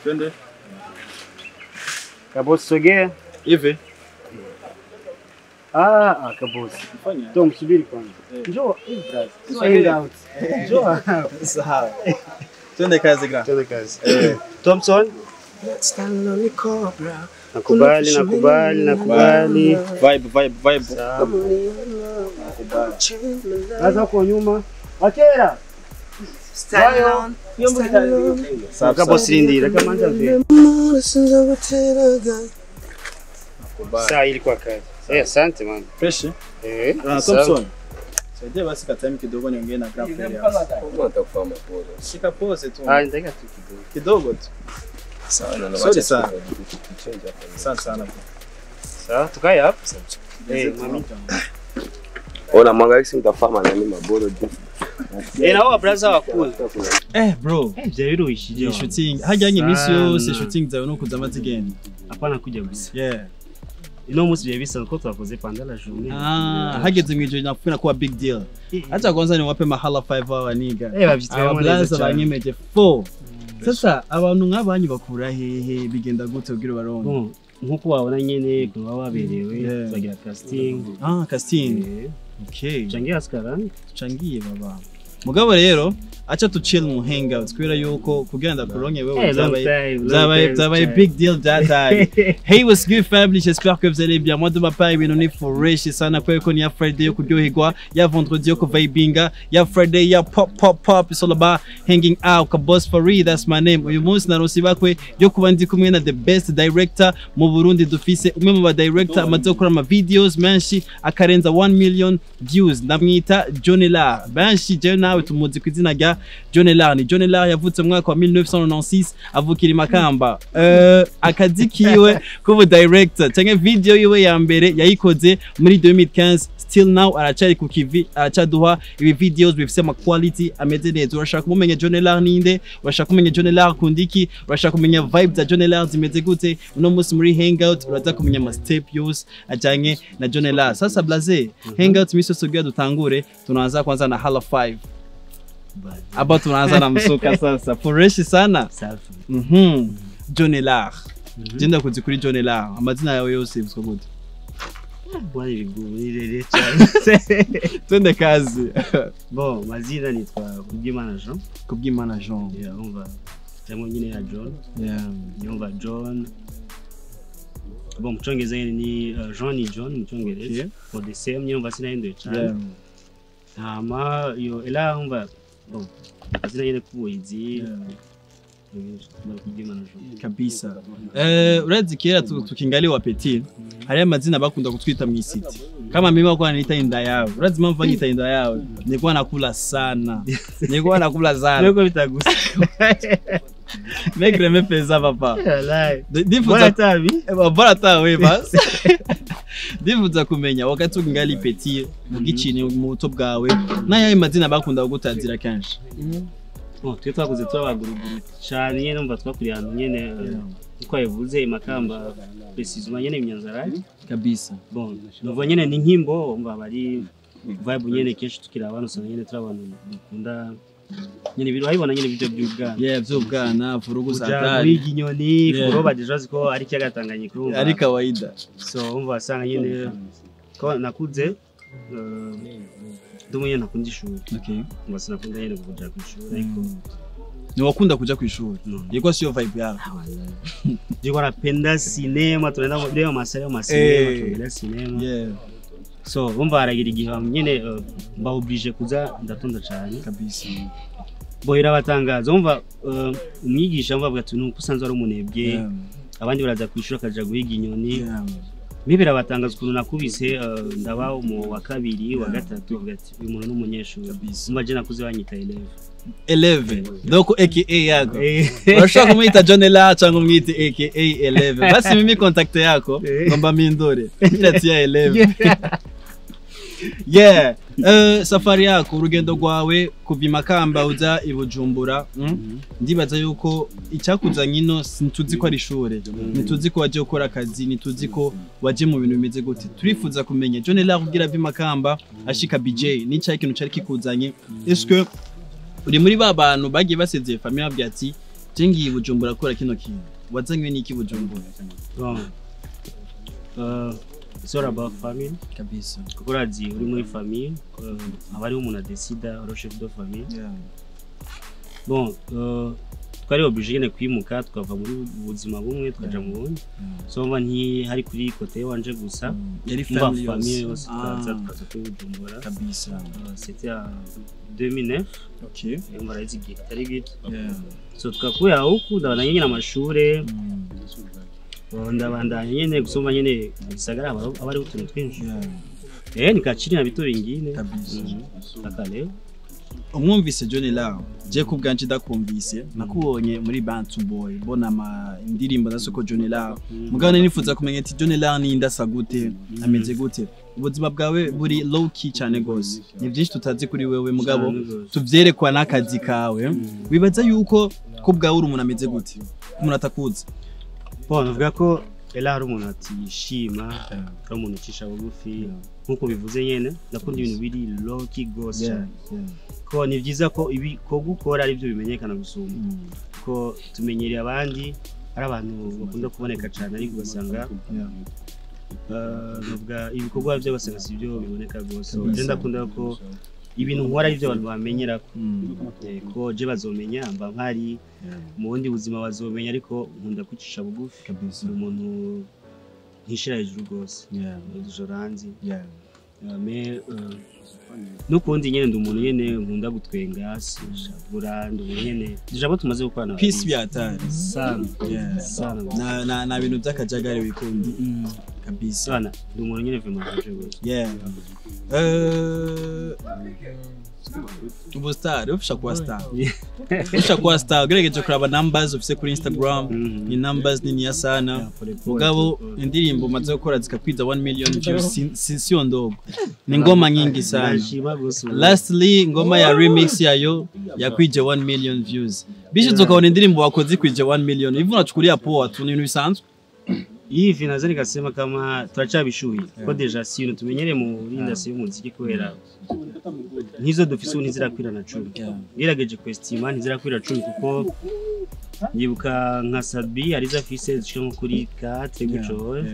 Twende. Kabosi, sogea. Hivi. Ah, Kabosi. Fanya. Tom, subiri kwanza. Njoo, hivi brother. Hang out. Njoo. Sawa. Twende kazi gra. Twende kazi. Thompson. Nakubali, nakubali, nakubali. Vibe, vibe, vibe. Sawa. Sasa huko nyuma. Wakera. Sawa. Kabosi lindira kama anza mpe. Saa ilikuwa kazi. Eh, asante man. Fresh. Eh, Ah, Thompson. Saidia basi ka time kidogo niongee na Graf Elias. Shika pose tu. Ah, nitaka tu kidogo. Kidogo tu. Sorry sana. Asante sana. Sawa, tukae hapa. Eh, mami. Ona mwangalie mtafama nani maboro juu. Eh, na wao brother wakuu. Eh, bro. Eh, byabiruhishije. Iyi shooting hajyanye iminsi yose Sana. Shooting zawe nuko zama zigenda. Hapana kuja gusa. Yeah. Ino munsi byari bisanzwe ko twakoze pendant la journée. Ah, hageze mwijoro nakubwira kuba big deal. Acha kwanza niwape mahala 5 hour niga. Eh, babyitwayemo neza Abablaza cyane. banyemeje 4. Sasa abantu nk'abanyu bakura hehe, bigenda gute kugira baronke? Bon, nkuko wabona nyene kuba waberewe, bagira casting. Ah, casting. Eh, Okay. Changia askarani. Tuchangie baba. Mugabo rero acha tu chill mu hangout kubera yuko kugira ndakuronke wewe Eh, long byabaye time, long byabaye time, byabaye cyane. big deal byataye. Hey, what's good family? J'espère que vous allez bien. Moi de ma part, ibintu ni fresh sana kubera ko ni ya Friday yo kuryoherwa, ya vendredi yo kuvibinga, ya Friday ya pop pop pop. It's all about hanging out. Kaboss Farid, that's my name. Uyu munsi naronse ibakwe yo kuba ndi kumwe na the best director mu Burundi dufise, umwe mu ba director amaze gukora ama videos menshi akarenza 1 million views. Ndamwita John Lar. Benshi jewe nawe tumuzi ku izina rya John Lar. Ni John Lar yavutse mu mwaka wa 1996, avukira i Makamba. Akazi kiwe kubu director canke video yiwe ya mbere yayikoze muri 2015. Still now aracari ku kivi, aracaduha ibi videos bifise ama quality ameze neza. Urashaka kumumenya John Lar ninde? Urashaka kumenya John Lar akunda iki? Urashaka kumenya vibe za John Lar zimeze gute? Uno munsi muri hangout uraza kumenya ama step yose ajanye na John Lar. Sasa blaze, hangout misi yose kugira dutangure tunaanza kwanza na hala 5 hapa, tunaanza na msuka. Sasa fresh sana. Safi. John Lar, jenda kuzi kuri John Lar, amazina yawe yose yitwa gute? Bwana, ibigumu ni rere cyane. Twende kazi. Bon, mazina nitwa Kubwimana Jean. Kubwimana Jean. Yeah, umva cyangwa nyine ya John. Yumva John. Bon, mu cyongereza nyine ni Jean, ni John mu cyongereza. For the same nyine umva sinahinduye cyane. Hama iyo ela umva bon azina nyine kubuhizi Kubwimana Jean. Kabisa. Urazi kera tukingali wa petit, hari amazina bakunda kutwita mu city. Kama mimi wako wananiita inda yao. Urazi impamvu banyita inda yao? Nilikuwa nakula sana, nilikuwa nakula sana. Nuko bitagusa. Mec me pesa papa. Wallahi. Ndifuza Bora tabi. Bora tawe basi. Ndifuza kumenya wakati ukingali petit, mugicini mu buto bwawe, n'ayayo mazina bakunda kugutazira kenshi? Bon, twe twakuze twabaguruguru cyane nyine, numva twakuriye ahantu nyine nkuko yabivuze i Makamba, précisément nyine Imyanzarake. Bon, numva nyine ni nk'imbo, umva bari vibe nyine. Kenshi tukiri abana usanga nyine turi abantu dukunda nyine ibintu wabibona nyine ibyo by'ubwana. Yeah, vy'ubwana, vurugu za kuja hatari. guhiga inyoni, kuroba, déjà uzi ko ari ikiyaga Tanganyika, urumva. Ari kawaida. So umva wasanga nyine ko nakuze ndi umunyene ntakunda ishuri. Umva sinakunda nyine kuja kw'ishuri, ariko Niwakunda kuja kwishuri? No. Ilikuwa sio vibe yako? Nilikuwa napenda sinema, tunaenda leo masaa ya masinema, tunaangalia sinema. So umva haragira igihe nyine mba obligé kuza ndatonda cyane. Bo irabatangaza, umva umwigisha umva avuga ati nuko usanzwe ari umunebwe, abandi baraza kwishura akaja guhiga inyoni. Mimi birabatangaza ukuntu nakubise ndaba mu wa kabiri, wa gatatu, bavuga ati uyu muntu ni umunyeshuri. Umva je nakuze banyita élève. 11 donc aka yako urashobora kumwita John Ela cyangwa umwite aka 11. Basi mimi contact yako ngomba mpindure iratia 11. Yeah. Safari yako, urugendo rwawe kuva i Makamba uza i Bujumbura, Ndibaza yuko icyakuzanye ino ntituzi ko ari ishure, ntituzi ko waje gukora akazi, ntituzi ko waje mu bintu bimeze gute. Turifuza kumenya John Ela kugira ave i Makamba ashika BJ, n'icyayi ikintu cari kikuzanye. Est-ce que uri muri ba bantu bagiye basezeye famille babwira ati Je ngiye Bujumbura gukora kino kintu. Wazanywe n'iki Bujumbura? Bon, it's all about family. Kabisa. Kuko urazi uri muri famille, aba ariho umuntu adesida, uri chef de famille. Bon, twari obligé nyene kwimuka, tukava muri buzima bumwe tukaja mu bundi. So mba ntihari kuri côté wanje gusa. Yari mva family famille yose. yose, tukaza kuri Bujumbura. Kabisa. C'était en 2009. Umva arazi igihe kitari gito. So tukakuya huku, ndabandanya nyene amashure, ndabandanya nyene gusoma nyene mu gisagara, haba hariho utuntu twinshi. Nikachini na vitu vingine. Kabisa. Mpaka leo. Umwumvise John Lau, je ku bwanje ndakumvise, nakubonye muri Bantu Boy, mbona ama indirimbo za soko John Lau. Mugabo nifuza kumenya ati John Lau ni ndasa gute, ameze gute? Ubuzima bwawe buri low key cyane gose, ni byinshi tutazi kuri wewe, mugabo Cane gose. tuvyerekwa n'akazi kawe. Wibaza yuko ko bwawe uri umuntu ameze gute, umuntu atakuzi? Bon, navuga ko Ella hari umuntu atishima, ari umuntu ucisha bugufi nkuko bivuze nyene. Ndakunda ibintu biri low key gose cyane, ko ni byiza ko ibikorwa ukora ari byo bimenyekana gusumba, ko tumenyereye abandi ari abantu bakunda kuboneka cyane, ariko ugasanga navuga ibikorwa byo ugasanga si byo biboneka rwose. Kabisa. Je ndakunda ko ibintu nkora ari byo abantu bamenyera ko. Ko je bazomenya mba mpari, mu bundi buzima bazomenya, ariko nkunda kwicisha bugufi. Kabisa. Ndi umuntu ntishira hejuru rwose. Joranzi. Mais n'ukundi nyene ndi umuntu nyene nkunda gutwenga, sishavura, ndi umuntu nyene déjà abo tumaze gukorana Peace byatari. Sana sana. Na bintu by'akajagari wikundi kabisa. Sana, ndi umuntu nyene vraiment ntuje rwose. Yeah. Ubu star, ufisha kuwa star. Ufisha kuwa star, ugerageje kuraba numbers ufise kuri Instagram, ni numbers niniya sana. Pole pole, Mugabo pole pole. indirimbo umaze gukora zikakwiza 1 million views, sio ndogo. Ni ngoma nyingi sana. Ndashima rwose ubu. Lastly, ngoma ya remix yayo yakwije 1 million views. Bishitse ukabona indirimbo wakoze ikwije 1 million, hivi unachukulia poa tu, ni ibintu bisanzwe? Hivi naweza nikasema kama turacabishuye, ko déjà si ibintu tumenyereye muri industry y'umuziki, kubera nk'izo dufise ubu ntizirakwira na 10. Ngerageje kwestima ntizirakwira 10, kuko ndibuka nka Sabi arizo afise zishika nko kuri 4 gutyo,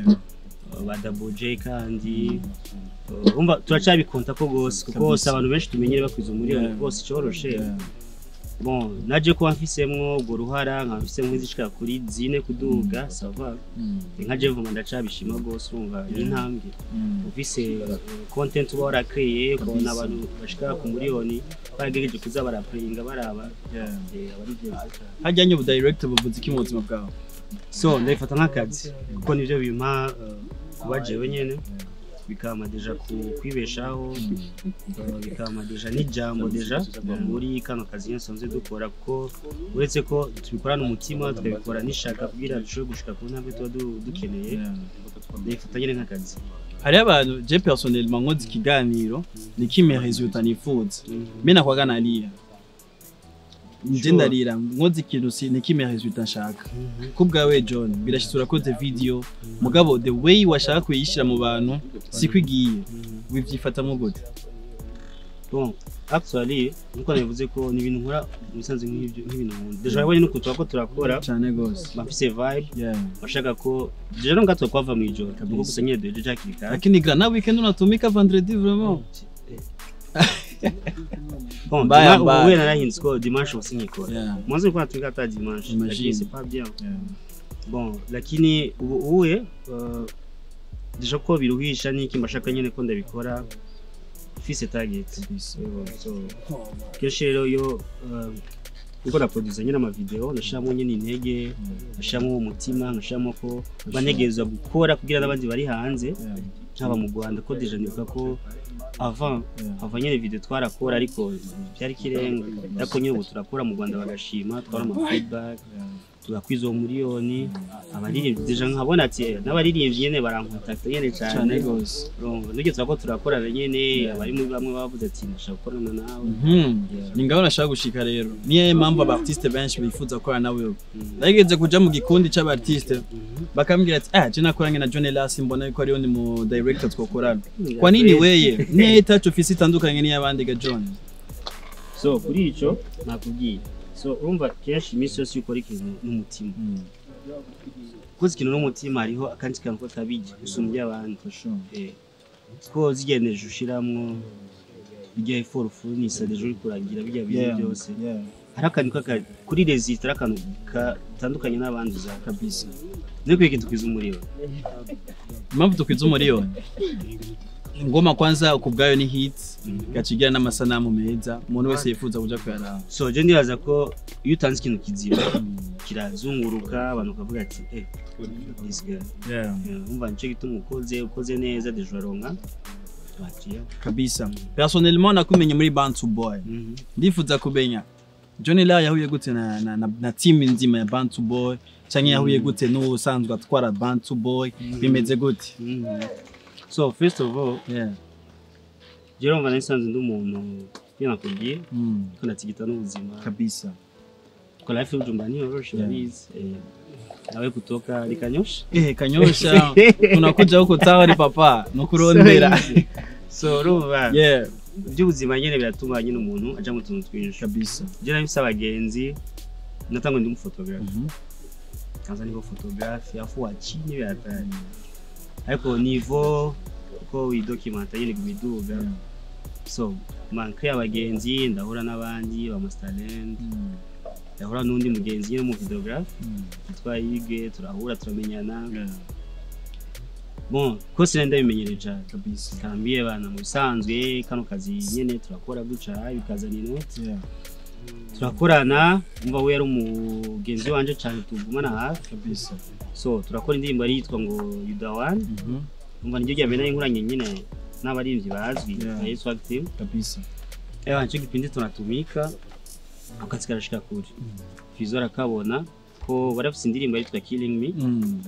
ba Double J kandi umva turacabikonta ko gose, kuko Kabisa. si abantu benshi tumenyere bakwiza umuriyoni rwose coroshe. Bon, naje kuba mfisemwo urwo ruhara, nkaba mfisemwo izishika kuri 4 kuduga, ça va. Nka je vuma ndacabishima rwose, urumva ni intambwe ufise content uba warakreye, ukabona abantu bashika ku miliyoni baragerageje kuza baraplayinga baraba, aba ari byiza cyane. Hajya nyubu director buvuze iki mu buzima bwawe? So ndabifata nk'akazi, kuko nivyo bimpa kuba jewe nyene, bikampa déjà kwibeshaho, bikampa déjà n'ijambo déjà muri kano kazi nyene nsanzwe dukora, kuko uretse ko tubikorana umutima, tukabikora n'ishaka kugira dushobore gushika ku ntambwe tuba dukeneye. Ndabifata nyene nk'akazi. Hariho abantu, je personnellement nkoze ikiganiro nikime résultat nifuza, mimi nakwaga narira nje. Ndarira nkoze ikintu si nikime résultat nshaka. Ku bwawe John, birashitse urakoze video, mugabo the way washaka kuyishira mu bantu siko igiye, wivyifatamo gute? Bon, actually nkuko nabivuze ko ni ibintu nkora mu bisanzwe nk'ibyo, nk'ibintu nkunda déjà, wabonye n'ukuntu turako turakora. Cyane gose. Bafise vibe bashaka ko déjà no ngato kwava mu ijoro kuko gusa nyine duhejeje hakiri kare. Lakini gra na weekend unatumika vendredi vraiment. Bon, Mbaya, mbaya mbaya. ubu narahinze ko dimanche ubu sinkikora. Mwanzo nilikuwa natumika hata dimanche. Imagine. Lakini c'est pas bien. Bon, lakini ubu uwe déjà ko biruhisha niki, mbashaka nyine ko ndabikora fise target. So kenshi rero iyo niko na producer nyine ama video, ndashiramo nyine intege, ndashiramo umutima, nkashiramo ko banegerezwa gukora kugira n'abandi bari hanze, haba mu Rwanda, ko déjà nibuka ko avant avant nyine video twarakora ariko byari kirenga, ariko nyine ubu turakora mu Rwanda bagashima, twara ama feedback, tugakwiza uwo miliyoni. Abaririmbyi déjà nkabona ati n'abaririmbyi nyine barankontakta nyine cyane cyane. Gose. Urumva nugeze ko turakorana nyine, abari muri bamwe bavuze ati ndashaka gukorana nawe. Ni ngaho nashaka gushika rero, niyo mpamvu aba artiste benshi bifuza gukorana nawe. Nageze kuja mu gikundi c'aba artiste, bakambwira ati ah, je nakoranye na John Elas, mbona yuko ariyo ni mu director twokorana. Kwa nini weye niyo touch ufise itandukanye n'iy'abandi ga John? So kuri ico nakubwiye. So urumva kenshi iminsi yose iyo ukora ikintu n'umutima, ukoze ikintu n'umutima, hariho akandi kantu kabijya gusumbya abandi. For sure. Ko zigendeje ushiramwo bijya effort ufunisa déjà uri kuragira bijya bintu byose, hari akantu kuri résultat, ari akantu katandukanye n'abandi uzana. Kabisa. Niyo kwiga tukwiza umuriro. Impamvu tukwiza umuriyoni, ingoma kwanza kubwayo ni hit, gacigira n'amasanamu meza, umuntu wese yifuza kuja kuyaraba. So je ndibaza ko iyo utanze ikintu kizima kirazunguruka, abantu bakavuga ati: "Eh, this guy." Umva, nico gituma ukoze neza déjà uraronka abakiriya. Kabisa. Personnellement nakumenye muri Bantu Boy. Ndifuza kumenya Johnny La yahuye gute na team nzima ya Bantu Boy, canke yahuye gute n'usanzwe atwara Bantu Boy, bimeze gute? So first of all, je urumva nari nsanzwe ndi umuntu iyo nakubwiye ko ndatigita n'ubuzima, Kabisa. ko life y'Ubujumbura ntiyoroshe. Urabizi, nawe kutoka Kanyosha. Eh, Kanyosha, tunakuja huko tawari papa nukurondera. So urumva, iby'ubuzima nyene biratuma nyine umuntu aja mu tuntu twinshi. Kabisa. Je nari mfise abagenzi, natangwe ndi umuphotographe, kanza niko photographe afu wachini biratari, ariko niveau uko widocumenta nyine kubiduga. So manke abagenzi, ndahura n'abandi ba Masterland, ndahura n'undi mugenzi nyine w'umu vidéographe yitwa Yige, turahura turamenyana. Bon, ko sinari ndabimenyereye cyane. Kabisa. Kambwiye bana mu bisanzwe kano kazi nyene turakora guca bikazana inoti. Turakorana, umva we yari umugenzi wanje cyane, tugumana hafi. Kabisa. So turakora indirimbo yari yitwa ngo You The One. Umva, niryo rya mbere nari nkoranye nyine n'abaririmbyi bazwi nka Yesu Active. Kabisa. Ewa, nico kipindi tunatumika, akazi karashika kure, Fizo arakabona ko barafise indirimbo yitwa Killing Me.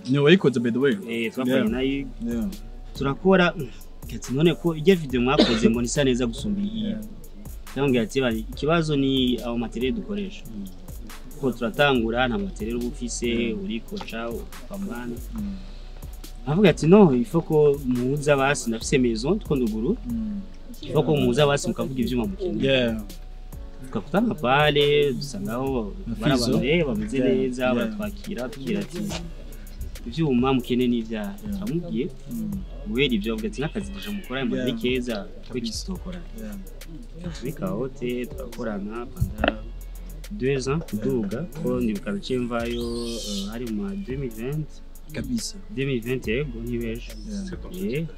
Ni wayikoze by the way? Eh, twakoranye nayo. Turakora ati none ko ijya video mwakoze mbona isa neza gusumba iyi. Ndamubwira ati: "Ba, ikibazo ni aho matériel dukoresha, ko turatangura nta matériel uba ufise, urikoca upambana." Avuga ati: "No, il faut ko muza basi, ndafise maison two nduguru, il faut ko muza basi mukavuga ivyuma mukeneye." Tukakutana pale, dusangaho Na bari Fizo. abantu bameze neza, baratwakira, tubwira ati ivyuma mukeneye n'ivyaha. Turamubwiye guhera ivyo, avuga ati n'akazi déjà mukora mbona ni keza, kuki tutokorana? Tubikahote, turakorana pendant 2 ans kuduga, ko ndibuka naciye mvayo hari mu ma 2020. Kabisa. 2020, yego, ntibeshe.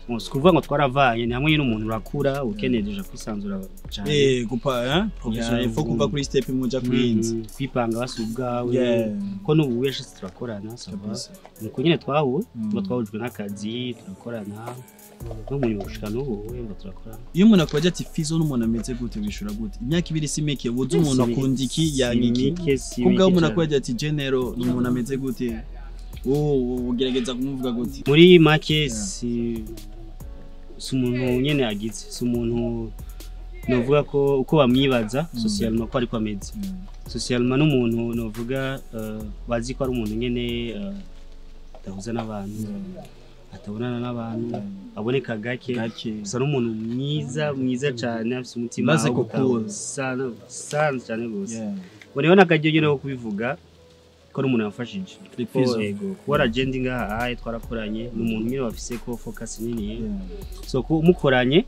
Bon, si kuvuga ngo twaravanye, ni hamwe nyine umuntu urakura ukeneye déjà kwisanzura cyane. Eh, gupa hein professionnel, il faut kuva kuri step imwe uja kuri yindi. Kwipanga basi ubwawe. Ko n'ubu wese turakorana, ça va. Kabisa. Nuko nyine twahuye, tuba twahujwe n'akazi, turakorana no mu nyuma gushika n'ubu wemba turakorana. Iyo umuntu akubaje ati Fizo n'umuntu ameze gute, wishura gute? Imyaka 2 si mike, ubuze umuntu akunda iki, yanka iki? Mike, si kubwaho mike umuntu cyane. akubaje ati General ni umuntu ameze gute, wowe ugerageza kumuvuga gute? Muri make, si umuntu nyene agize, si umuntu novuga ko uko bamwibaza socialement ko ariko ameze. Socialement n'umuntu novuga bazi ko ari umuntu nyene adahuza n'abantu, atabonana n'abantu, aboneka gake. Gake. Gusa n'umuntu mwiza mwiza cyane, afite umutima Maze wo kukura. gutanga sana sana cyane gose. Boneho n'akaryo nyene ko kubivuga ko ari umuntu yamfashije. Big Ko, Fizzo. yego, kuba aragenda ngaha aye twarakoranye, ni umuntu nyine wafise ko focus nini. So ko mukoranye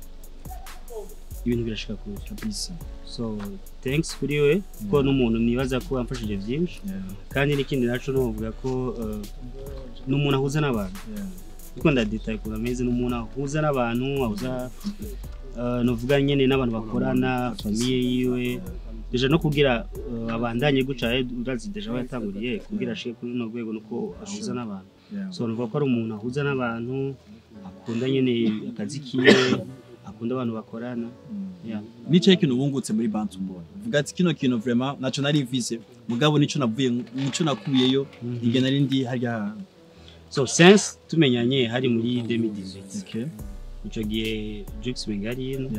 ibintu birashika kure. Kabisa. So thanks kuri we, ko n'umuntu nibaza ko yamfashije byinshi. Kandi n'ikindi naco novuga ko ni umuntu ahuza n'abantu. Ariko ndadetaye ukuntu ameze, ni umuntu ahuza n'abantu, ahuza novuga nyene n'abantu bakorana, famille yiwe déjà, no kugira abandanye guca urazi déjà aho yatanguriye kugira ashike kuri runo rwego nuko ahuza n'abantu. So nuvuga ko ari umuntu ahuza n'abantu, akunda nyene akazi kiwe, akunda abantu bakorana. Yeah. Nico ikintu wungutse muri Bantu Boy, vuga ati kino kintu vraiment naco nari mvise, mugabo nico navuye, nico nakuyeyo igihe nari ndi harya hantu. So since tumenyanye hari muri 2018, ico gihe Jux Mengari ino,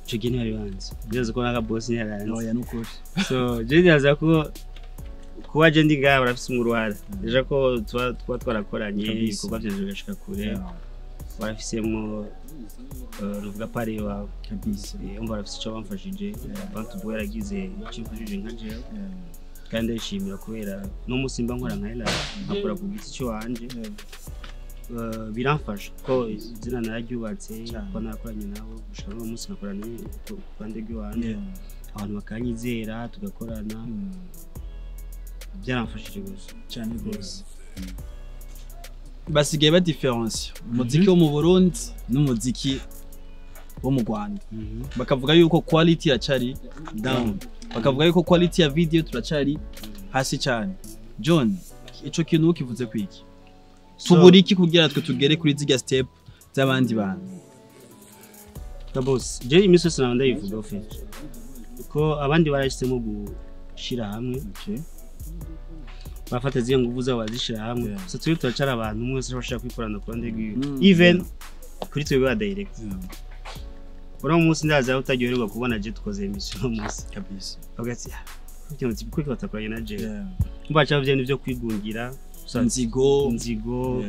ico gihe ntiyari banzi, ndibaza ko naka boss ntiyari Oya, nukuri. So je ndibaza ko kuba je ndi ngaha barafise umuruhara déjà, ko tuba twarakoranye Kabisa. ibikorwa vyanje bigashika kure, barafisemwo Ruvuga pare wawe. Kabisa. Umva, barafise ico bamfashije. Bantu Boy yaragize ico imfashije nka jewe, kandi ndayishimira kubera no munsi mba nkora nka Ella, nkakora ku giti cyo wanje. Biramfasha ko izina nararyubatse, ko nakoranye nabo gushika n'uwo munsi, nkakorana ku ruhande rw'iwanje, abantu bakanyizera, tugakorana. Byaramfashije gusa. Cyane rwose. Basigaye ba différence umuziki wo mu Burundi n'umuziki wo mu Rwanda, bakavuga yuko quality iracari down, bakavuga yuko quality ya video turacari hasi cyane. John, ico kintu ukivuze kwiki? Tubura iki kugira twe tugere kuri zirya step z'abandi bantu? Kabos, je iminsi yose naba ndayivuga ufite ko abandi barahisemo gushira hamwe, bafata ziyo nguvu zabo bazishira hamwe. So twe turacara abantu, umwe wese bashaka kwikorana ku ruhande rwiwe. Even kuri twebwe ba direct, uno munsi ndaza aho utaryoherwa kubona je dukoze émission uno munsi, bavuga ati: "Ah, kuki kuki batakoranye na je?" Mbaca byo byo kwigungira. Inzigo. Inzigo,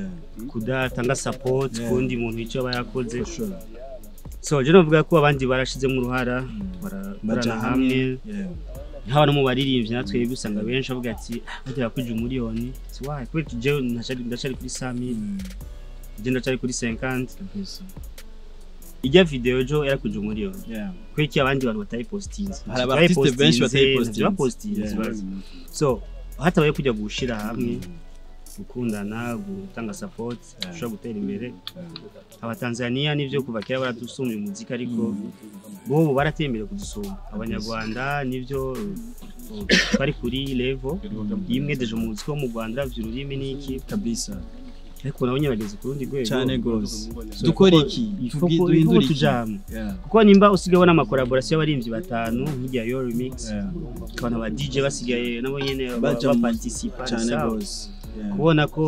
kudatanga support kundi muntu icyo aba yakoze. For sure. So je novuga ko abandi barashizemo uruhara, Baja barakorana hamwe. Nk'aba no mu baririmbyi natwe usanga benshi bavuga ati: "Bagera kuri umuriyoni si why kubera jewe ndacari kuri 100,000, je ndacari kuri 50." Ijya video ejo yarakwije umuriyoni, kubera iki abandi bantu batayipostinze? Hari aba artiste benshi batayipostinze. Bapostinze. So hatabaye kujya gushira hamwe, gukundana, gutanga support, ushobora gutera imbere. Abatanzania nivyo, kuva kera baradusumba umuziki, ariko bo barateye imbere kudusumba. Abanyarwanda nivyo, bari kuri level imwe déjà mu muziki wo mu Rwanda, uravye ururimi n'iki, ariko nabo nyine bageze ku rundi rwego. Cyane gose. So, Dukora iki? il faut Duhindure ko iki? tuja hamwe, kuko nimba usigaye ubona ama collaboration y'abarimvyi batanu nk'irya yo remix, ukabona aba DJ basigaye nabo nyene Baja baparticipa, cyane sawa. gose. Kubona ko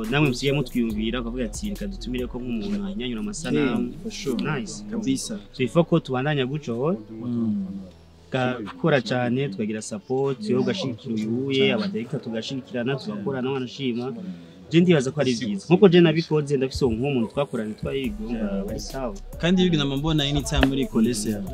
namwe musigaye mutwiyumvira, ukavuga ati: "Reka dutumire ko nk'umuntu anyanyura amasanamu." For sure. Nice. Kabisa. So il faut ko tubandanya gutyo, gukora cyane, tukagira support yo ugashigikira uyuye, abadirector tugashigikirana, tugakorana, wanashima. Je ndibaza ko ari byiza nkuko je nabikoze, ndafise nk'umuntu twakoranye twayigomba bari sawa. Kandi yugi nama mbona anytime muri kolese yawe.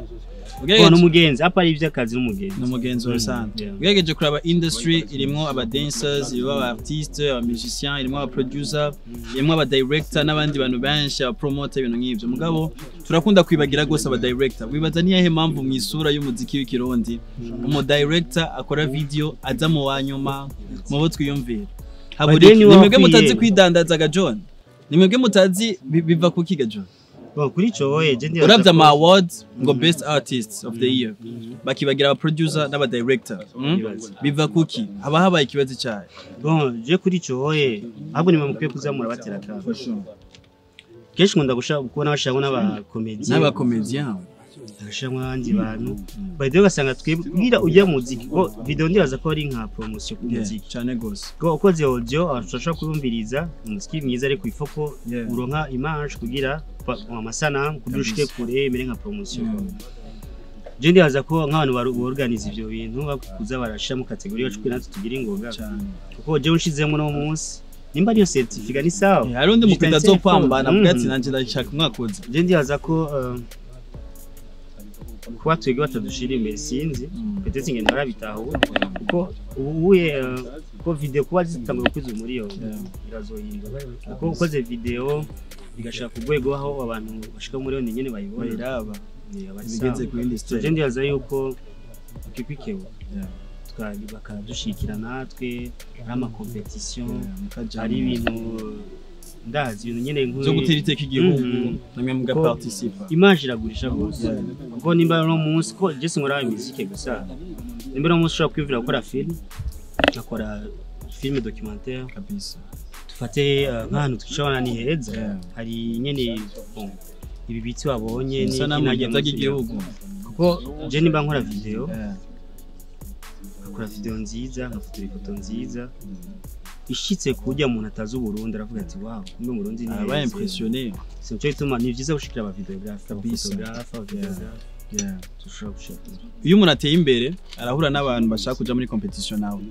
Ko n'umugenzi apa ari iby'akazi n'umugenzi. Ni umugenzi wa rusange. Ugerageje kuraba industry, irimwo aba dancers, irimwo aba artiste, aba musiciens, irimwo aba producer, irimwo aba director n'abandi bantu benshi, aba promoter, ibintu nk'ivyo. Mugabo turakunda kwibagira gose aba director. Wibaza niyahe mpamvu mu isura y'umuziki w'ikirundi umu director akora video aza mu wanyuma mu bo twiyumvira? Habura Badeni iki? Ni mwebwe wakwiye. mutazi kwidandaza ga John? Ni mwebwe mutazi biva kuki ga John? Bon, kuri ico wowe je ndibaza Uravye ama awards ngo Mhm. best artist of the year, bakibagira aba producer n'aba director? Ibibazo. Biva kuki? Haba habaye ikibazo cyayo? Bon, je kuri ico wowe ahubwo nimwe mukwiye kuzamura batera akamo. Kenshi nkunda gushaka kubona bashiramo n'abakomediye, N'abacomédien. bagashiramo abandi bantu. By the way, ugasanga twebwe kugira ujya mu muziki ko video ndibaza ko ari nka promotion ku muziki. Cyane gose. Ko ukoze audio abantu bashobora kubumviriza umuziki mwiza, ariko ifo ko uronka image kugira amasanamu kugira ushike kure, imere nka promotion. Je ndibaza ko nk'abantu borganiza ivyo bintu bakuza barashiramo catégorie yacu kugira natwe tugire ingoga, kuko jewe nshizemo no munsi nimba ariyo certificat ni sawa. Hari undi mupita Justin azopambana avuga ati: Mhm. "Nanje ndashaka umwaka uza." Je ndibaza ko kuba twebwe batadushira imbere, sinzi, peut-être ingendo barabitahura, kuko ubu uye ko video kuba zitangwa kwiza umuriyoni irazohindura, kuko ukoze video igashaka ku rwego aho abantu bashika miliyoni nyene bayibona, Bayiraba. Aba ari Bigeze sawa. ku yindi So, stage. je ndibaza yuko bakwiye bakadushikira natwe, ari ama compétition, Mukajamwo. ari ibintu ndazi, ibintu nyene Zo gutera iteka igihugu, namwe mugaparticipa. Image iragurisha gose, kuko nimba uno munsi ko je sinkora imiziki gusa, nimba uno munsi ushobora kwiyumvira gukora film, ngakora film documentaire, dufate nk'ahantu twicarana ni heza, hari nyene, bon, ibi biti wabonye ni Isanamu n'ajya ryiza munsi. ry'igihugu. Kuko je nimba nkora video, nkakora video nziza, nkafotora ifoto nziza ishitse kurya umuntu atazi Uburundi, aravuga ati: "Wow, kumbe Murundi ni Aba heza." impressionné. Si nico gituma ni vyiza gushikira aba vidéographe, aba photographe, aba vidéographe, dushobora gushika. Iyo umuntu ateye imbere arahura n'abantu bashaka kuja muri compétition nawe.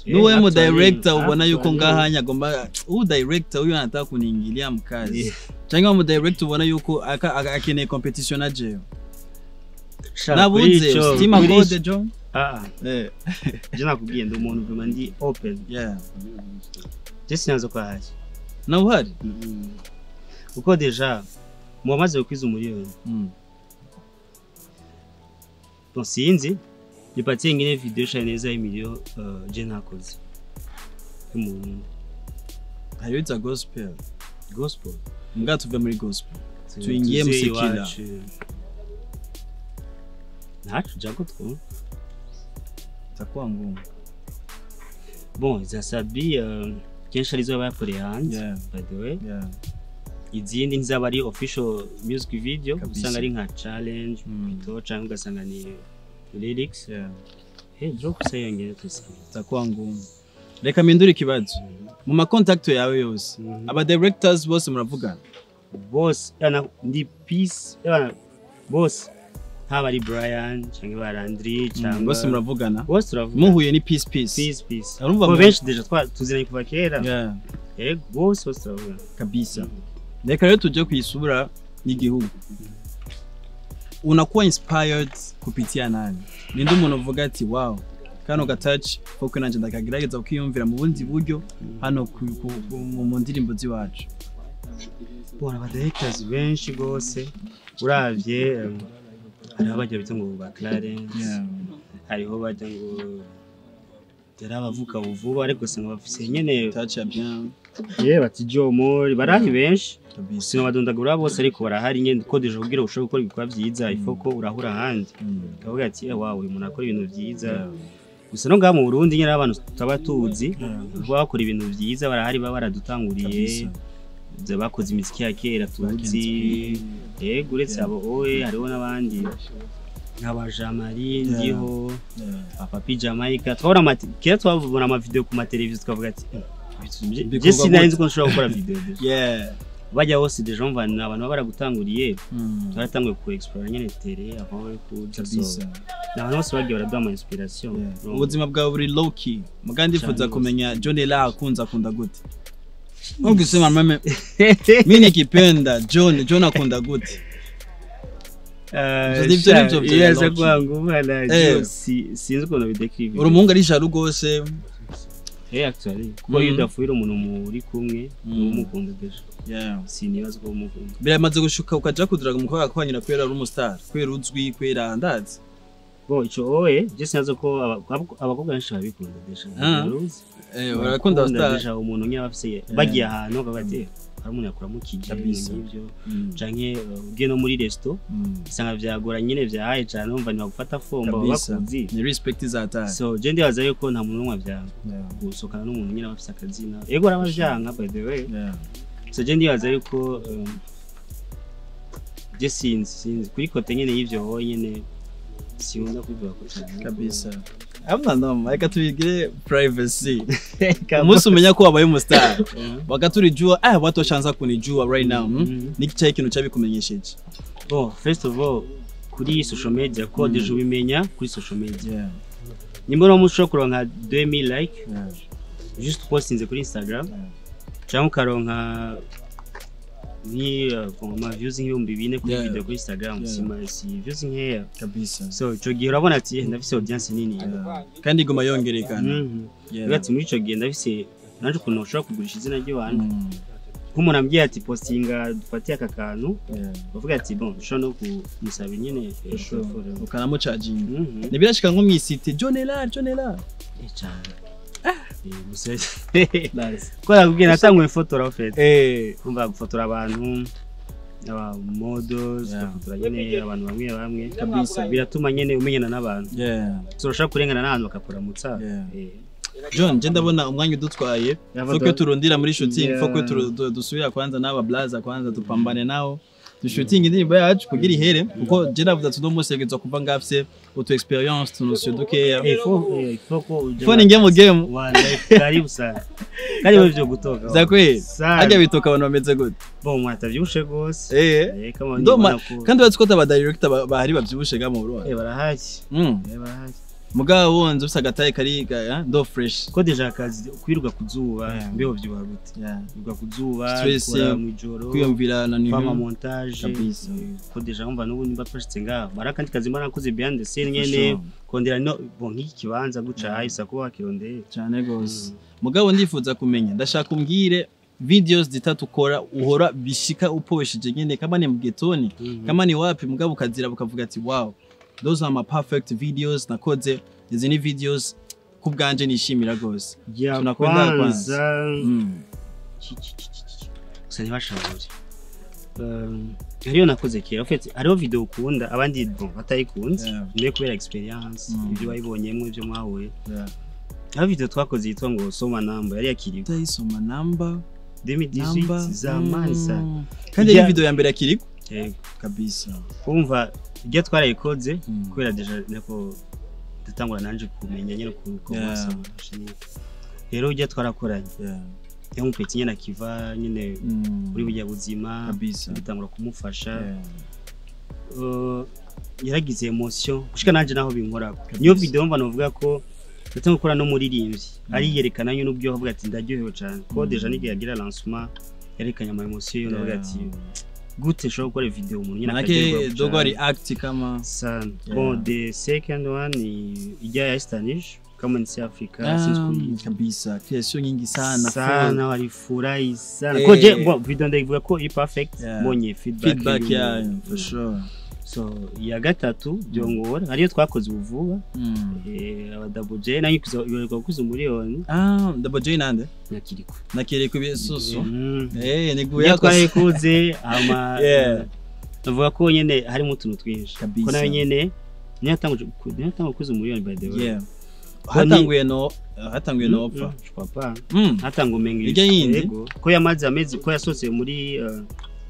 Nuwe mu director ubona yuko ngahanya agomba uyu director, huyu anataka kuniingilia mkazi. Cyangwa mu director ubona yuko akeneye competition na jewe nabuze stima code John. Ah je nakubwiye ndi umuntu vraiment ndi open. Yeah. Je sinazo kwa hari. Na uhari? Uko deja muwamaze gukwiza umuriyoni. Bon sinzi nipatie ingine video shaneza imilio je nakoze. Umuntu hayo za gospel. Gospel. Mga tuve muri gospel. Tuingie msekila. Ntacu jago two. Takuwa ngumu. Bon za Sabi kenshi arizo bakoreye hanze by the way. Izindi ntizaba ari official music video, usanga ari nka challenge bito cyangwa ugasanga ni lyrics. Hey drop sayongere tusi. Takuwa ngumu. Reka mpindure ikibazo. Mu ma contact yawe yose, aba directors bose muravugana? Bose yana ndi peace yana bose haba ari Brian cyangwa barandri cyangwa bose muravugana. Bose turavugana. Muhuye ni peace peace. Peace peace. Urumva benshi deja tuziranye kuva kera. Yego bose bose turavugana. Kabisa. Reka rero tuje kwisubira n'igihugu. Unakuwa inspired kupitia nani? Ninde umuntu uvuga ati wow kano gatouch foko nanje ndakagerageza ukiyumvira mu bundi buryo hano mu ndirimbo ziwacu? Bona ba directors benshi gose uravye hariho abajya bita ngo ba Clarence, hariho bajya ngo terabavuka vuba ariko usanga bafise nyene touch bien. Yeah bati Jomori barahari benshi. Sinabadondagura bose ariko barahari nyene ko deje kugira ushobore gukora ibikorwa byiza ifoko urahura handi ukavuga ati wow uyu muntu akora ibintu byiza. Gusa no ngaha mu Burundi nyene abantu tutaba tuzi bakora ibintu byiza barahari baba baradutanguriye bakoze imiziki ya kera tuzi. Yego uretse abo owe hariho n'abandi nk'aba Jamari ndiho Papa Jamaica twabona kera twabona ama video ku ma televiziyo tukavuga ati je sinari ko nshobora gukora video. Bajya hose deja umva abantu baba baragutanguriye twaratanguye ku explore nyene tere avant yo kabisa. Abantu bose bagiye baraduha ama inspiration. Ubuzima bwawe buri low key mugandi ndifuza kumenya John Ela akunza akunda gute? Ungisema meme mimi nikipenda John akunda gute? Yes kwangu bana sinzi ukuntu bidekrive. Uri umuhungu ari jaloux gose. Actually kuko iyo udafuhira umuntu muri kumwe umukunda deja. Sinibaza ko umukunda. Biramaze gushuka ukaja kuduraga umukobwa akwanyira kwera uri umustar, kwera uzwi, kwera ndazi. Bon ico oye je sinazo ko abakobwa benshi babikunda deja. Barakunda star. Deja umuntu nyine bafise bagiye ahantu bakabati hari umuntu yakuramukije n'ibyo canke ugiye no muri resto usanga vyagora nyine vyahaye cyane umva ni bagufata fomba bakuzi. Ni respect izataye. So je ndibaza yuko nta muntu n'umwe vyanga gusohokana n'umuntu nyine bafise akazina. Ego arabavyanka by the way. So je ndibaza yuko je sinzi kuri kote nyine y'ivyo ho nyine siunda kubivuga ko cyane kabisa. Amna noma reka tubigire privacy. Umunsi umenya ko wabaye umustar wakaturijua watu washaanza kunijua right now. Niki cyayi kintu cyabikumenyesheje? Bon first of all kuri social media ko deje ubimenya kuri social media. Nimba uri mushobora kuronka 2000 like just postinze kuri Instagram cyangwa ukaronka ni ama views nk'ibihumbi 4 kuri video kuri Instagram si views nkeya kabisa. So ico gihe urabona ati ndafise audience nini kandi iguma yongerekana. Ati muri ico gihe ndafise nanje ukuntu ushobora kugurisha izina ry'iwanyu. Nk'umuntu ambwiye ati postinga dufatiye aka kantu bavuga ati bon ushobora no kumusaba nyene ukanamucaginga. Nibirashika nko mw'isite John Ela John Ela cyane. Ko nakubwiye natanguye fotora ofete. Kumva gufotora abantu aba models gufotora nyene abantu bamwe bamwe kabisa biratuma nyene umenyana n'abantu. So urashobora kurengana n'abantu bakakuramutsa. John je ndabona umwanya udutwaye foko turundira muri shooting foko dusubira kwanza n'aba blaza kwanza tupambane nao dushooting indirimbo yacu kugira ihere kuko je ndavuze ati ndomusegezwa kuva ngafse auto experience tunusyo dukeya. Fo ninge mu game karibu sana. Karibu ivyo gutoka. Zakwe ajya bitoka abantu bameze gute? Bon mwatavyibushe gose. Ndoma kandi batsi ko aba director bahari bavyibushe ga mu Burundi. Barahari. Barahari. Mugabo wonze ufise agataye kari ndo fresh. Ko déjà akazi kwiruka kuzuba mbeho vyibuha gute? Kwiruka kuzuba, Stress, gukora mw'ijoro, kwiyumvira na fama ni montage. Kabisa. Ko déjà umva n'ubu nimba twashitse ngaho barakandi kazi mba nakoze behind the scene For nyene, sure. kondera no bon nk'iki kibanza guca hahise kuba wakirondeye. Cyane gose. Mugabo ndifuza kumenya, ndashaka umbwire videos zitatu ukora uhora bishika uposheje nyene, kama ni mgetoni, kama ni wapi, mugabo ukazira ukavuga ati wow, those are my perfect videos nakoze, izi ni videos ku bwanje nishimira gose. Ya. Tunakwenda. Kwanza gusa ntibashabure. Hariyo nakoze kera. En fait hariho video ukunda abandi bon batayikunze, niyo kubera experience, ibyo wayibonyemo, ibyo mwahuye. Hariho video twakoze yitwa ngo Soma Namba, yari yakiriwe. Ndayisoma namba. 2018, namba zamani sana. Kandi ari video ya mbere yakiriko. Yego. Kabisa. Kumva ibyo twarayikoze kubera déjà nako dutangura nanje kumenya nyine ukuntu wasoma. Rero ujya twarakoranye yo mupeti nyine akiva nyine muri burya buzima, dutangura kumufasha. Yaragize emotion gushika nanje naho binkorako. Niyo video mva novuga ko ndetse gukora no muririmbyi ari yerekana nyine ubyo avuga ati ndaryohewe cyane, ko déjà n'igihe yagira lancement yerekanye ama emotion yo navuga ati gute nshobora gukora video umuntu nyine Manake akaryoherwa dogo cyane. ari act kama Sana. Yeah. Bon, the second one ni ijya ya Stanish kama ni Africa, sinzi kuyizi. Kabisa, creation nyingi sana. Sana, walifurahi sana. Eh. Ko je bon video ndayivuga ko iri perfect, mbonye feedback feedback yayo, for sure. So iya gatatu byongora ariyo twakoze ubu vuba, aba Double J nayo ibarirwa kuza 1 miliyoni. Ah, Double J nande? Nyakiriko. Nakiriko ibisusu. Ni Iyo guya. twayikoze ama tuvuga ko nyene harimo utuntu twinshi, Kabisa. ko nayo nyene niyo yatanguje kuza 1 miliyoni, by the way. Hatanguye no opfa. Je crois pas. Hatanga umenga Ijya yindi? Yego, ko yamaze amezi, ko yasohotse muri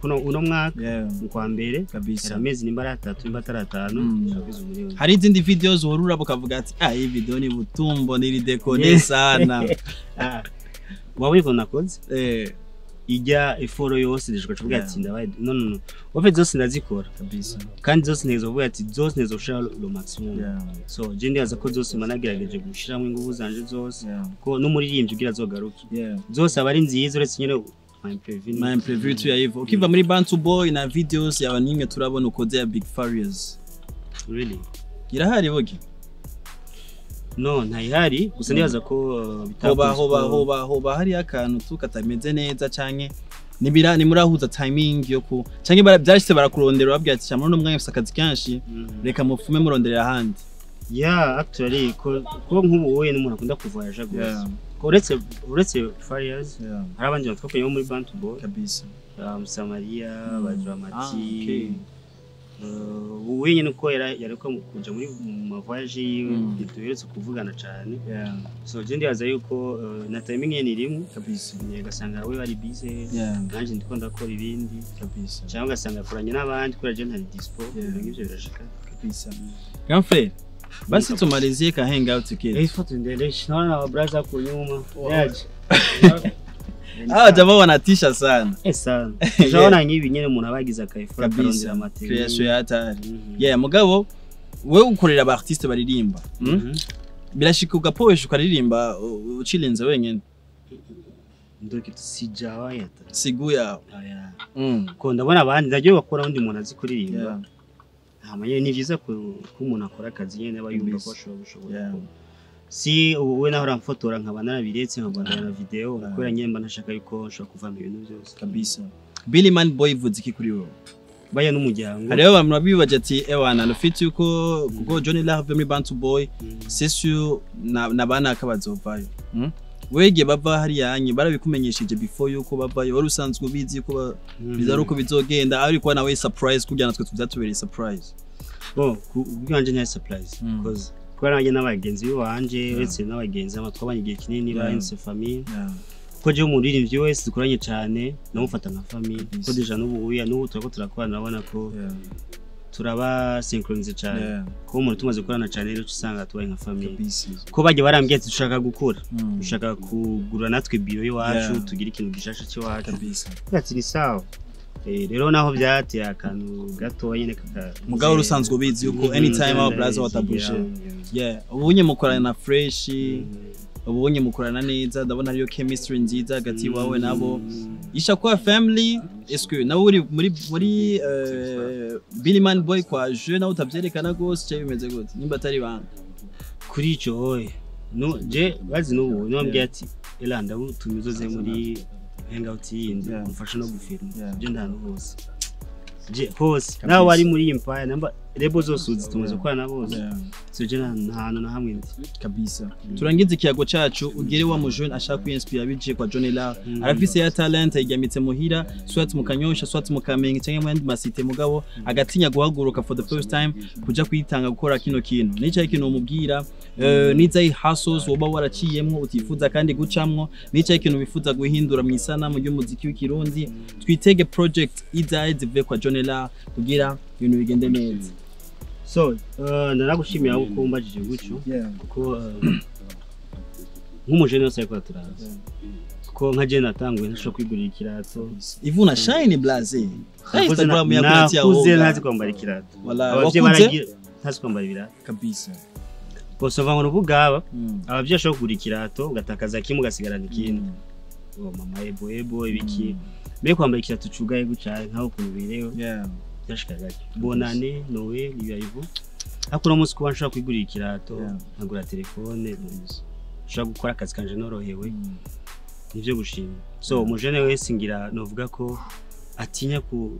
kuno uno mwaka mu kwa mbere. Kabisa. Yari amezi nimba ari 3, nimba atari 5, yakuze 1 miliyoni. Hari izindi videos uhora uraba ukavuga ati ah, iyi video ni butumbo niri déconné sana? Ah, waba uriko nakoze ijya effort yose déjà ukavuga ati ndabaye no no no, en fait zose ndazikora. Kabisa. Kandi zose ntegerezwa kuvuga ati zose ntegerezwa gushira le maximum. So je ndibaza ko zose mba nagerageje gushiramo ingufu zanje zose, ko n'umuririmbyi ugira azogaruke, zose aba ari nziza, uretse nyine ma imprévu. Ma imprévu tu ya hivyo. Ukiva muri Bantu Boy na videos ya nimwe turabona ukoze ya Big Farious. Really? Irahari bogi? No, ntayihari, gusa ndibaza ko Hoba bitakozwe hoba hoba hari akantu tu katameze neza, canke nibira nimurahuza timing yo ku canke byashitse barakurondera babwira ati cyamuri no mwanya ufise akazi kenshi, reka mufume muronderera ahandi? Yeah, actually ko nk'ubu wowe n'umuntu akunda kuvoyager gose. Ko uretse Farious, hari abandi bantu twakoranye bo muri Bantu Boy, Kabisa. Musamaria, ba Dramati. Ah, okay. Ubu nyine uko yareka kuja muri mu mavoyage yiwe, ntituheretse kuvugana cyane. So je ndibaza yuko na timing ye ni rimwe, Kabisa. ugasanga we bari busy, nanjye ndiko ndakora ibindi, Kabisa. cyangwa ugasanga akoranye n'abandi kubera je ntari dispo. Ibintu nk'ivyo birashika. Kabisa. Grand frère, basi tumalizie ka hangout kid. Eh, faut tuendelee, naona na mabraza hapo nyuma yaje. Hawa jamaa wanatisha sana. Eh, sana. Urabona nk'ibi nyine umuntu aba yagize akayifura akarondera Kabisa. amateka. Creation ya hatari. Yeah, mugabo wewe ukorera aba artiste baririmba. Birashika ugapoesha ukaririmba ucilinze wenyene? Ndio kitu sijawahi hata. Sigu yawe. Oya. Ko ndabona abandi ndaryoherwa kubona undi muntu azi kuririmba. Hama nyene ni vyiza ko umuntu akora akazi nyene aba yumva ko Kabisa. ashobora gushobora gukora. Si ubu we naho uramfotora nkaba narabiretse nkabandanya na video, kubera nyene mba ntashaka yuko nshobora kuvamo ibintu byose. Kabisa. Billy Man Boy ivuze iki kuri wowe? Baya n'umuryango. Hariho abantu babibaje ati ewana rufite yuko kuko Johnny Love muri Bantu Boy, c'est sûr na banaka bazovayo. Wege bava hariya hanyi barabikumenyesheje before yuko bavayo, wari usanzwe ubizi yuko bizari uko bizogenda, ariko nawe surprise kugira natwe tuvyatubereye surprise? Bon, kubwanje ntari surprise, because kubera nanjye n'abagenzi b'iwanje, uretse n'abagenzi aba twabanye igihe kinini, bahindutse famille, ko jewe umuririmbyi wese dukoranye cyane namufata nka famille, ko déjà n'ubu uya n'ubu turako turakorana, urabona ko turaba synchronisé cyane, ko umuntu tumaze gukorana cyane rero usanga tubaye nka famille, ko bajya barambwiye ati dushaka gukura, dushaka kugura natwe biro y'iwacu, tugire ikintu gishasha cy'iwacu. Ati ni sawa. Rero naho byateye akantu gato nyene kaka. Mugabo urusanzwe ubizi yuko anytime our brother watabushe. Yeah, ubunye mukorana na Fresh, ubunye mukorana neza, ndabona hariyo chemistry nziza hagati wawe nabo. Ishakuwa family, est-ce que nawe uri muri Billy Man Boy kwa je nawe utavyerekana gose cyo bimeze gute nimba atari banga? Kuri ico oye no je bazi n'ubu niyo mbwiye ati ela ndagutumye uzoze muri hangout yindi umfashe no gufilma. Je ndahantu hose, je hose nawe wari muri Empire namba rebo zose uzi tumaze gukorana bose. So je nta hantu na hamwe ndi. Kabisa. Turangize ikiyago cacu, ugere wa mujone ashaka kwinspira bije kwa John Lar, arafise ya talent yigamitse muhira, soit mu Kanyosha, soit mu Kamenge canke mu yandi masite, mugabo agatinya guhaguruka for the first time kuja kwitanga gukora kino kintu. Nicaye ikintu umubwira, nizayi hustles woba waraciyemwo utifuza kandi gucamwo, nicaye ikintu wifuza guhindura mu isanamu ry'umuziki w'ikirundi, twitege project izaye zivuye kwa John Lar kugira ibintu bigende neza. So ndanagushimira ko umbajije gutyo, kuko nk'umujene wese ariko turaza, kuko nka je natanguye ntashobora kwigurira ikirato. Ivuna shine blaze. Instagram ya nakuze ntazi kwambara ikirato. Abavyeyi baragira ntazi kwambara ibirato kabisa. Bose bava ngo ubugaba abavyeyi bashobora kugura ikirato ugatakaza kimwe ugasigarana ikindi. Oh mama ebo ebo ibiki mbere kwambara ikirato cugaye gucaye nkaho kubireyo. Byashikaga bonane Noel ibivu akura umunsi kuba nshobora kwigurira ikirato, nkagura telefone, nshobora gukora akazi kanje norohewe, nivyo gushima. So umujene wese ngira novuga ko atinya ku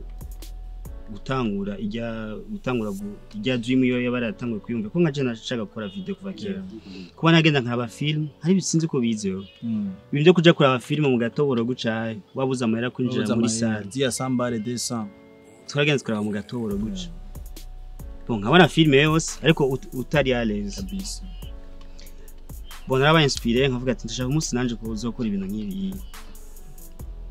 gutangura ijya gutangura ijya dream yo yabaratanguye kwiyumva ko nkaje nashaka gukora video kuva kera. Kuba nagenda nkaba film hari bisinzi ko bizeho ibintu byo kuja kuraba film mu gatoboro gucaye wabuze amahera kwinjira muri salle dia sambare 200 twagenze kuraba mu gatoboro guca. Bon nkabona film yose ariko utari à l'aise kabisa. Bon naraba inspiré nkavuga ati ndashaka umunsi nanje kuzokora ibintu nk'ibi.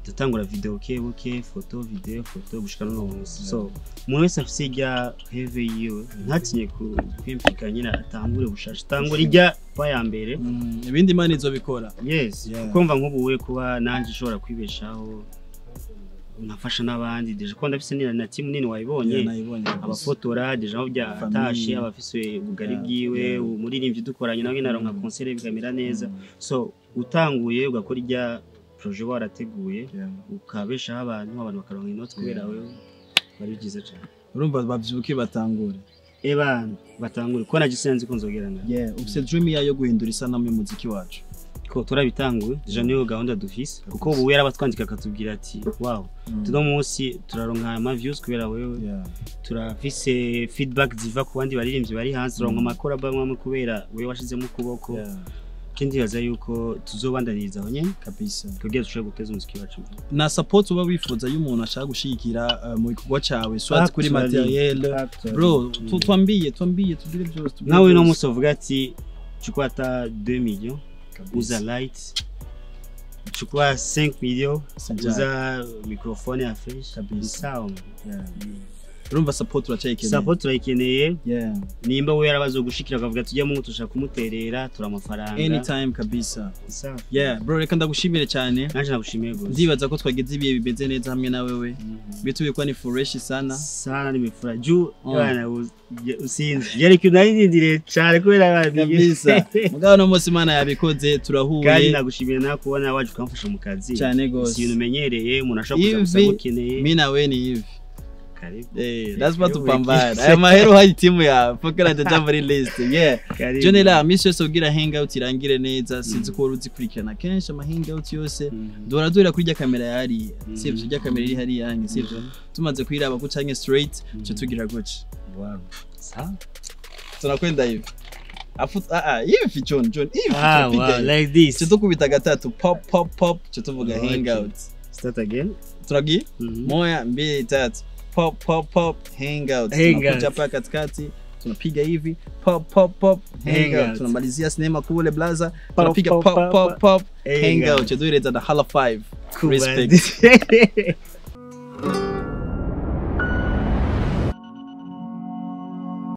Ndatangura video buke photo video photo gushika no munsi. So umuntu wese afise ijya rêve yiwe ntatinye kwimplika nyine atangure bushasha, atangure ijya kwa ya mbere ibindi imana izobikora. Yes, kuko mva nk'ubu kuba nanje nshobora kwibeshaho nkafasha n'abandi deje ko ndafise na team nini wayibonye, abafotora deje aho byatashe abafise ubugari bwiwe umuririmbyi dukoranye nawe naronka concert bigamira neza. So utanguye ugakora ijya projet warateguye ukabeshaho abantu bakaronka inoti kubera wewe bari byiza cyane. Urumva bavyuke batangure ebana batangure ko nagisenze ko nzogerana. Ufise dream yayo guhindura isanamu y'umuziki wacu ko turabitanguye deja niyo gahunda dufise, kuko ubu yarabatwandika akatubwira ati wow tuno munsi turaronka ama views kubera wewe, turafise feedback ziva ku bandi baririmbyi bari hanze, turonka amakora bamwe kubera wewe washizemo ukuboko. Kindi baza yuko tuzobandaniriza aho nyene kabisa kugira dushobore guteza umuziki wacu. Na support uba wifuza y'umuntu ashaka gushigikira mu bikorwa cawe soit kuri materiel bro, twambiye tugire byose. Nawe no munsi uvuga ati chukua hata 2 millions uza light, chukua 5 millions uza microphone ya fresh kabisa. Urumva support uracayikeneye. Support urayikeneye. Nimba we yarabazo gushikira akavuga tujya mu tushaka kumuterera turamafaranga anytime kabisa. Bro reka ndagushimire cyane. Nanje nagushimiye gose. Ndibaza ko twageze ibihe bimeze neza hamwe na wewe. Bitubikwa ni fresh sana. Sana nimefurahi. Juu bana usinzi. Yari kunarindire cyane kubera kabisa. Mugabo no munsi Imana yabikoze turahuye. Kandi nagushimiye na kubona waje ukamfasha mu kazi. Cyane gose. Si ibintu umenyereye umuntu ashobora kuza gusa gukeneye. Mimi nawe ni hivi. Lazima tupambane. Aya mahero hari timu ya pokera ndaja muri list. John la misi yose ugira hangout irangire neza, sinzi ko uruzikurikirana kenshi ama hangout yose. Dora dora kuri rya kamera yari, sivyo rya kamera iri hari yange, sivyo. Tumaze kwiraba ko canke straight cyo tugira gutya. Wow. Sawa. Tunakwenda hivi. Afu hivi John hivi. Wow, like this. Cyo tukubita gatatu pop pop pop cyo tuvuga hangout. Start again. Turagi? Moja, mbili, tatu. Pop pop pop hangout. Tunakuja hapa katikati tunapiga hivi pop pop pop hangout, tunamalizia sinema kule blaza tunapiga pop pop pop hangout. Tudueleza na hala 5. Respect.